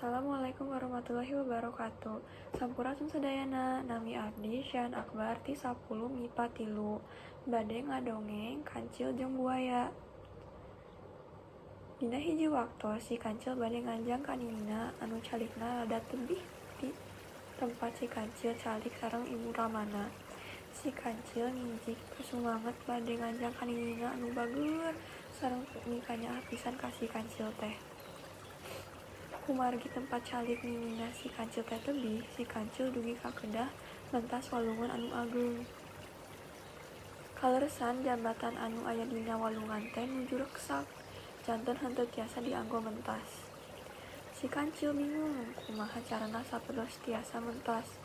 Assalamualaikum warahmatullahi wabarakatuh. Sampurasun sadayana, nami abdi Syan Akbar ti 10 MIPA 3. Bade ngadongeng Kancil jeung Buaya. Dina hiji waktos si Kancil bade nganjang ka ninina anu calikna rada tebih ti tempat si Kancil calik sareng ibu ramana. Si Kancil nginjing sumanget bade nganjang ka ninina anu bageur sareng mikanyaah pisan ka si Kancil teh. Kumargi tempat calik ninina si Kancil teh tebih, si Kancil dugi ka kedah mentas walungan anu ageung. Kaleresan jambatan anu aya dina walungan teh nuju reksak, janten henteu tiasa dianggo mentas. Si Kancil bingung kumaha carana sapertos tiasa mentas.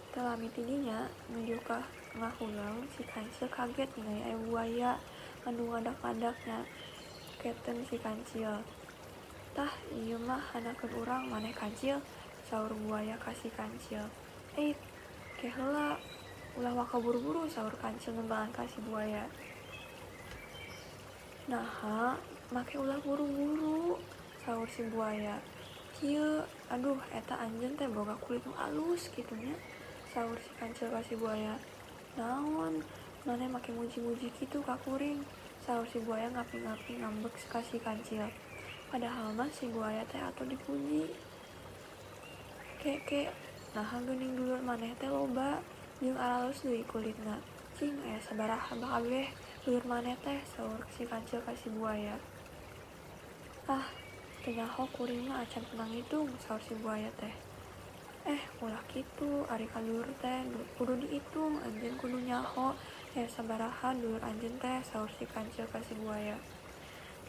Teu lami ti dinya, nuju ka ngahuleng, si Kancil kaget ningali aya buaya anu ngadak-ngadak nyaketeun si Kancil. "Tah, ieu mah handakeun urang, maneh Kancil," saur buaya ka si Kancil. "Eit, ke heula, ulah waka buru-buru," saur Kancil nembalan ka si buaya. "Naha make ulah buru-buru?" saur si buaya. "Kieu, aduh eta anjeun teh boga kulit nu alus kitu nya," saur si Kancil ka si buaya. "Naon maneh make muji-muji kitu ka kuring?" saur si buaya ngaping-ngaping ngambek ka si Kancil. Padahal mah si buaya teh atoh dipuji. "Ke ke, naha geuning dulur maneh teh loba jeung aralus deui kulitna. Cing aya sabaraha kabeh dulur maneh teh?" saur si Kancil ka si buaya. "Ah, teu nyaho kuring mah acan pernah ngitung," saur si buaya teh. "Eh, ulah kitu, ari ka dulur teh kudu diitung, anjeun kudu nyaho aya sabaraha dulur anjeun teh," saur si Kancil ka si buaya.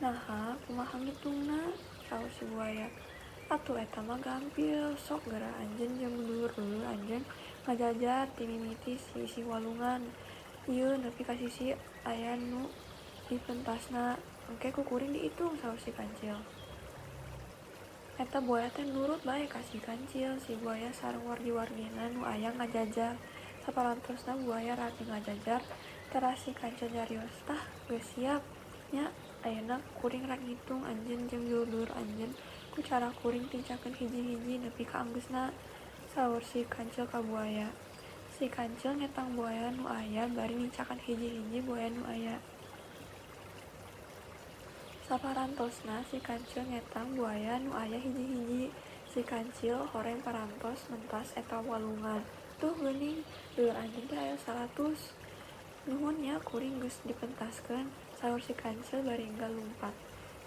"Naha kumaha ngitungna?" saur si buaya. "Atuh eta mah gampil, sok geura anjeun jeung dulur-dulur anjeun ngajajar ti mimiti sisi walungan ieu nepi ka sisi aya nu dipentasna, engke ku kuring diitung," saur si Kancil. Eta buaya teh nurut bae ka si Kancil, si buaya sareng wargi-wargina nu aya ngajajar. Saparantosna buaya radi ngajajar, teras si Kancil nyarios, "Tah, geus siap nya, ayeuna kuring rek ngitung anjeun jeung dulur-dulur anjeun ku cara kuring tincakeun hiji-hiji nepi ka anggeusna," saur si Kancil ka buaya. Si Kancil ngetang buaya nu aya bari nincakan hiji-hiji buaya nu aya. Saparantosna si Kancil ngetang buaya nu aya hiji-hiji, si Kancil horeng parantos mentas eta walungan. "Tuh geuning, dulur anjeun teh aya 100. Nuhun nya kuring geus dipentaskeun," saur si Kancil bari enggal lumpat.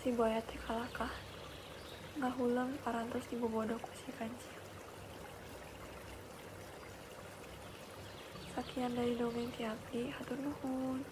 Si buaya teh kalakah ngahuleng parantos dibobodo ku si Kancil. Sakian deui dongeng ti abdi, hatur nuhun.